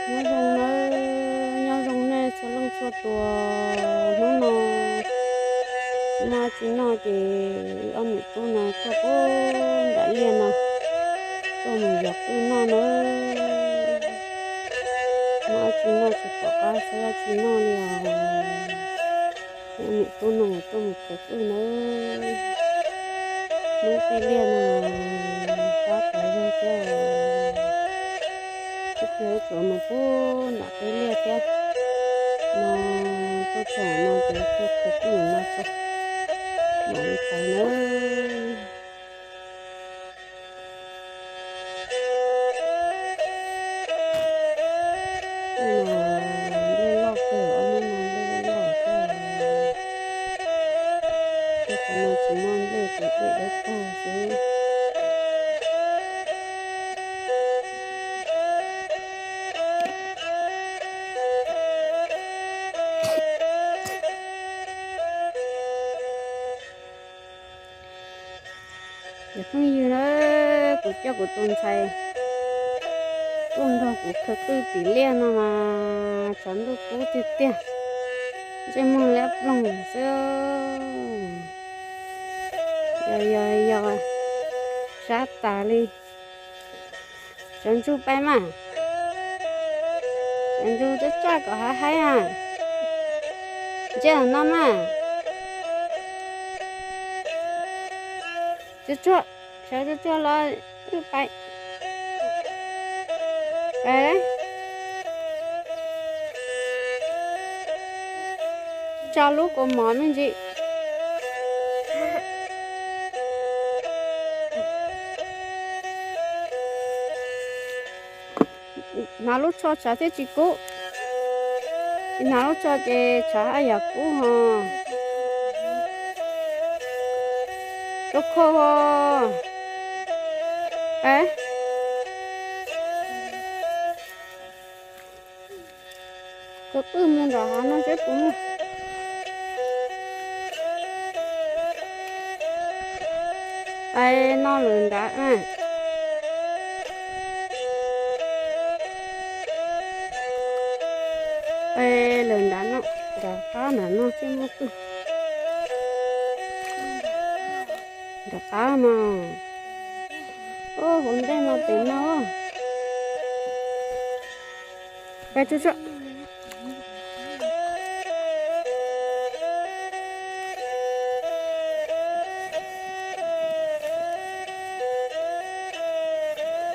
Nyob zoo nawb, nyob zoo nej txhua leej txhua tus. Hnub no tsis muaj dab tsi noj ces wb ob niam tub no tuaj puag nram liaj no tuaj mus yos qwj noj nawb. Muaj dab tsi noj tsis pom qab xyab dab tsi noj li os. Ob niam tub no tuaj mus khaws qwj nawb. Hnub tej liaj no qab tas zog thiab. Ib pliag wb tsuas mus puag nram tej liaj thiab no, tuaj txog no ces tuaj khaws qwj no tso mam li pais nawb. Nplej loj kawg, ob hnub no nplej loj loj thiab. Tej qhov no tsis muaj nplej ces dej dawb paug xwb. Cov phooj ywg na, kuv coj kuv tus ntxhais tuaj nrog kuv khaws qwj tim liaj no mas tshav ntuj kub tiag tiag, ntsej muag liab ploog xwb. Yog yog yog, sab tas li. Sawv ntsug pais mas. Sawv ntsug tsuag tsuag kom haib haib na. Ntsia no mas. Tsuag tsuag, sawv tsuag tsuag los wb pais. Pais. Tso lub kaus mom me ntsis. Hnav lub tsho tshav thiaj tsis kub. Tsis hnav lub tsho ces tshav haj yam kub ho. Rau khau ho. Khaws qwj mus nram hav no seb puas muaj. Pais no lawm nrad. Pais lawm nrad no, nram qab nram no thiaj muaj qwj. Nram qab mas. Ub, hauv ntej mas pem no. Pais tsuag tsuag.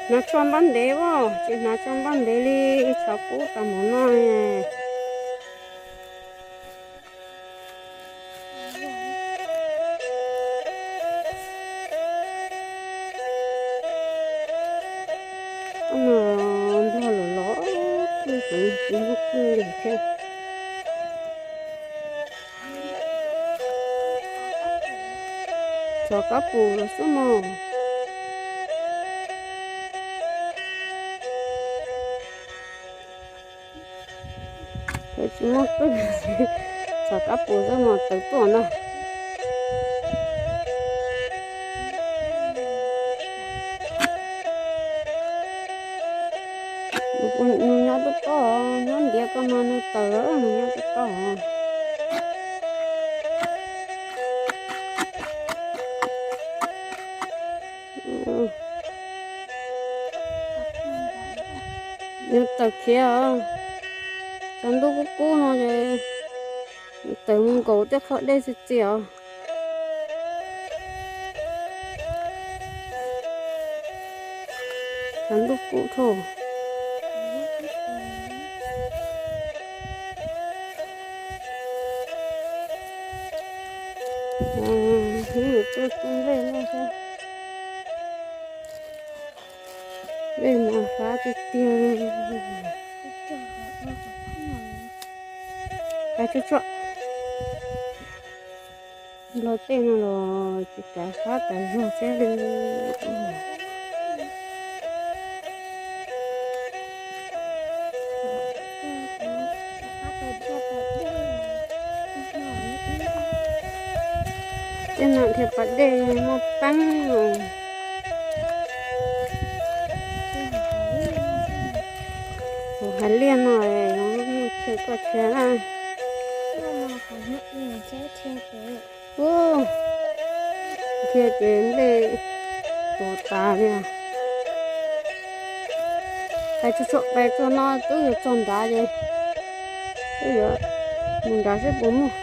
Hnav tsho npab ntev as, tsis hnav tsho npab ntev li, tshav kub tas npaum no. Nplog los los, twb tsis muaj qwj li thiab. Txhos kab pus los xwb mog. Tsis muaj qwj, txhos kab pus xwb mog, tawm tuaj na. Nws nyob toj toj, nyob ntiav ko mas nws tawm, nws nyob toj toj. Nws tawm khiav os. Tshav ntuj kub kub no ces nws tawm mus nkaum tej qhov dej txias txias os. Tshav ntuj kub dhau. Hnub no tuaj xyuas nplej no thiab. Nplej mas fab tiag tiag. Pais tsuag tsuag. Nplog tej no los tsis kav fab tas zog thiab li. Tej no dhia pas dej muaj peeb os. Liaj no, muaj chaw koj chaw na. Ub, thiaj ces nplej tuag tas li. Pais tsuag tsuag, pais tsuag no twb yuav txog nrad ces twb yuav mus nrad seb puas muaj.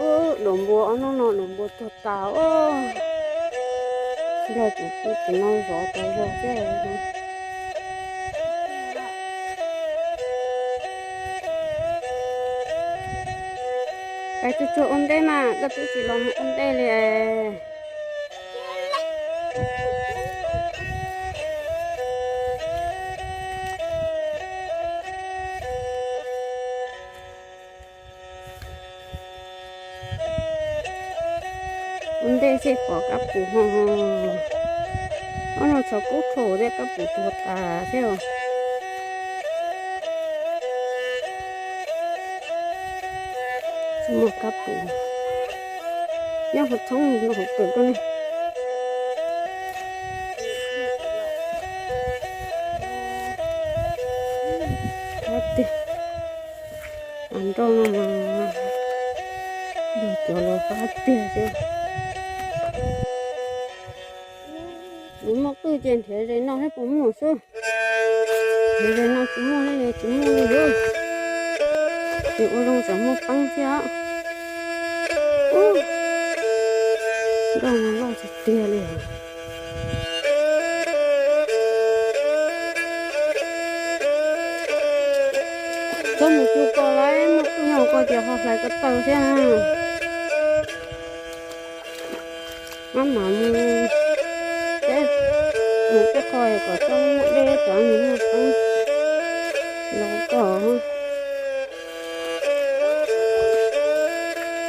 Ub, daum npua ob hnub no daum npua tuag tas os. Nrog tus tub tus no zov tas zog thiab. Pais tsuag tsuag ua ntej mas koj twb tsis los mus ua ntej li. Ua ntej xwb pom kab pum ho. Ob no tshav kub dhau thiab kab pum tuag tas thiab. Tsis muaj kab pum. Nyob hauv thoob no hauv kawm koj ne. Qab tiag. Nroj no mas yog cov los qab tiag xwb. Nws muaj qwj ces nrhiav ze noj thiab puas muaj xwb. Nrhiav ze no tsis muaj ne, tsis muaj li lawm. Ces ua zoo tsam muaj peeb thiab. Ub, nroj no loj tiag tiag li. Txhob mus cuag ko lawm, muaj qwj nyob ko ces ho hlais ko taw thiab na. Maj mam mus, mus tej qho kom txhob muaj dej, cov nws muaj peeb los ko.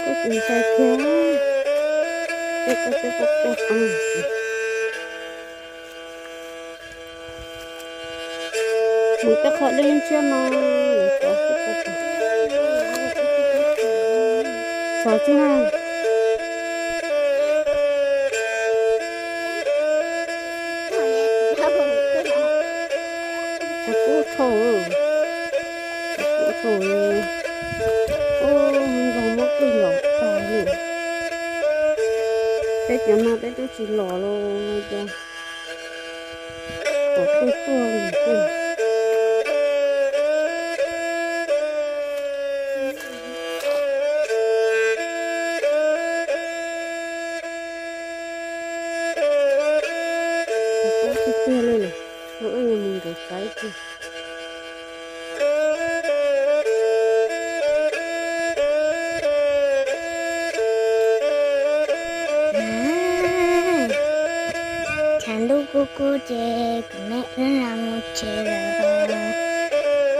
Koj tsis ntshai kiag, tej koj twb quaj quaj qeeb. Mus tej qho dej ntshiab no, txhov txij na. Tshav kub dhau, tshav kub dhau li. Ub, nrog muab qwj los tag li. Peb cov no peb twb tsis los los cov. Pom qwj tuaj li xwb. Pom qwj tuaj li lawm, wb yuav mus nkaum xaiv tiag. Tshav ntuj kub kub ces kuv neb wb los mus tsev lawm.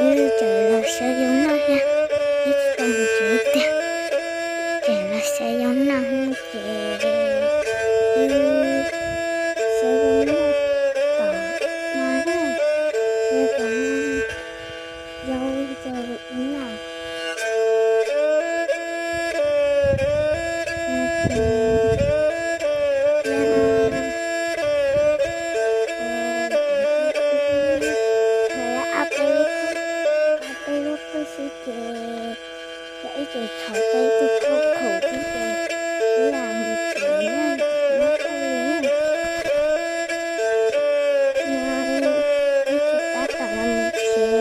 Wb tseem los saib zoo noj thiab, wb tsis tau mus tsev tiag. Tseem los saib zoo noj ces wb saib zoo noj tom no na, saib kom muaj zaub rau wb noj. Ob peb lub qwj xwb ces yog ib tsoom txhom peb tus khaub khaum xwb ces ib yam mus tsev na, tsis muaj qwj li na. No wb tseem tab tom los mus tsev.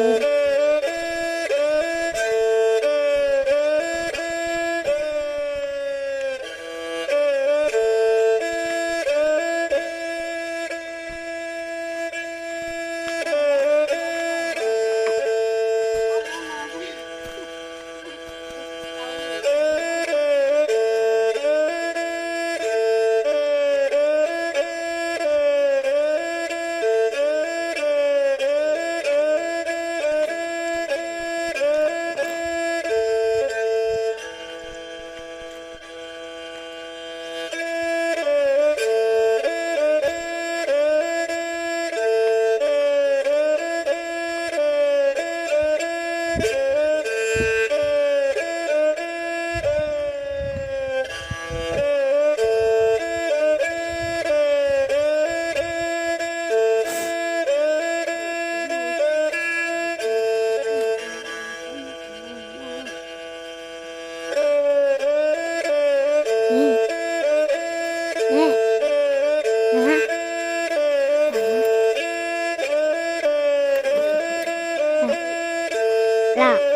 lawm.